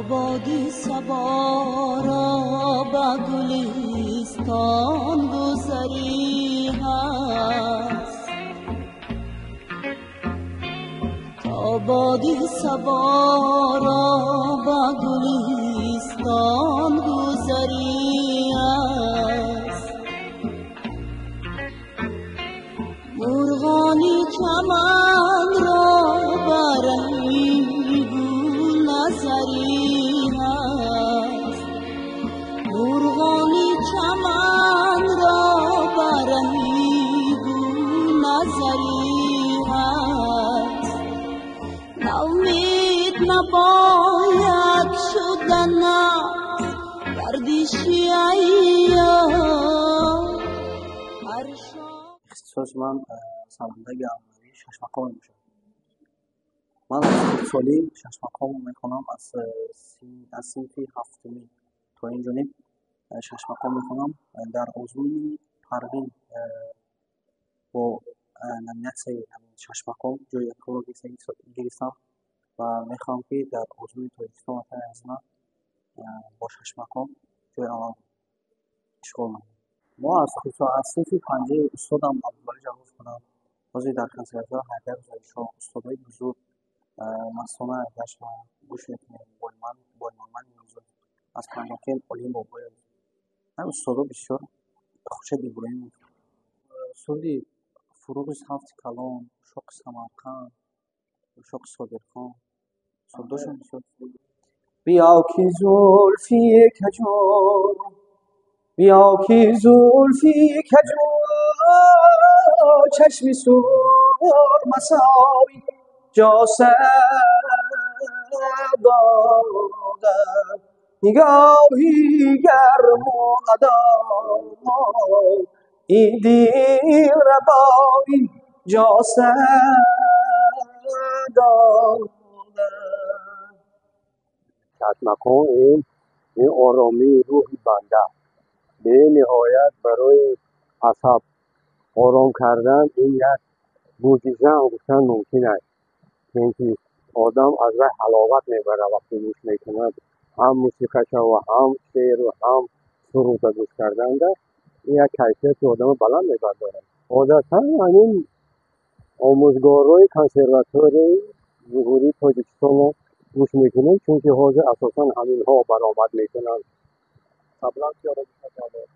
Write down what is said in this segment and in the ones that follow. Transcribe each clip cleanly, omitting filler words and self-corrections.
Боди сабо ро ба гулистон гузарӣ ҳаст, то боди сабо ро ба гулистон гузарӣ аст. Мурғони чаман ро барои гул назарӣ ҳаст, мурғони чаман ро барои гул назарӣ ҳаст. Наумид набояд шудан аз гардиши айём. Ҳар шом Ихтисоси ман сарояндаги анъанавии шашмақом мебошад. Ман аз хурдсолӣ шашмақом мехонам, аз синфи ҳафтумӣ то ин ҷониб шашмақом мехонам. Дар озмуни Парвин бо номинатсияи шашмақом ҷои якумро гирифтам ва мехоҳам, ки дар озмуни Тоҷикистон Ватани азизам бо шашмақом ҷои аввал ишғол намоям. Мо аз синфи панҷаи устодам Абдувалӣ Ҷалолов будам. Ҳозир дар консерватория Ҳайдар Гузаришо, устодои бузург, Мастона Эргашева гӯш мекунем, Боймуҳаммад Ниёзов, аз Панҷакент Олим Бобоев. Ҳам устодо бисёр, Хуршед Иброҳимов. Суруди Фуруғи Ҳафти Калон, Шоқи Самарқанд, Шоқи Содирхон, сурудошон бисёр. Биё ки зулфи каҷу, биё ки зулфи каҷу, чашми сурмасои ҷо сар додад, нигоҳи гарму адо, ин дилрабои ҷо сар додад. Шашмақом ин оромии рӯҳи банда, бениҳоят барои асаб ором кардан ин як мӯъҷиза ҳам гуфтан мумкин аст, чунки одам аз вай ҳаловат мебарад, вақте гӯш мекунад, ҳам мусиқаша ва ҳам шеъру ҳам суруда гӯш карданда ин як кайфияти одамро баланд мебардорад. Одатан ҳамин омӯзгорои консерваторияи Ҷумҳурии Тоҷикистонро гӯш мекунем, чунки ҳозир асосан ҳаминҳо баромад мекунанд. Қаблан киёро гӯш мекардед?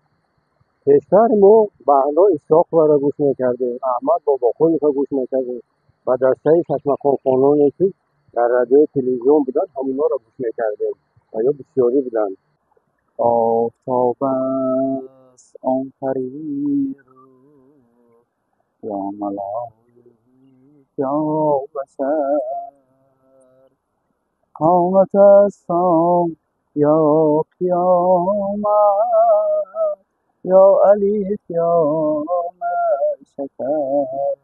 Пештар мо Баҳло Исҳоқоваро гӯш мекардем, Аҳмад Бобоқуловро гӯш мекардем ва дастаи шашмақомхононе, ки дар радиои телевизион буданд, ҳаминҳоро гӯш мекардем ва ё бисёрӣ буданд. Офтоб аст он пари рӯ, ё малоик ё башар, қомат аст он ё қиёмат, ё алиф ё шакар.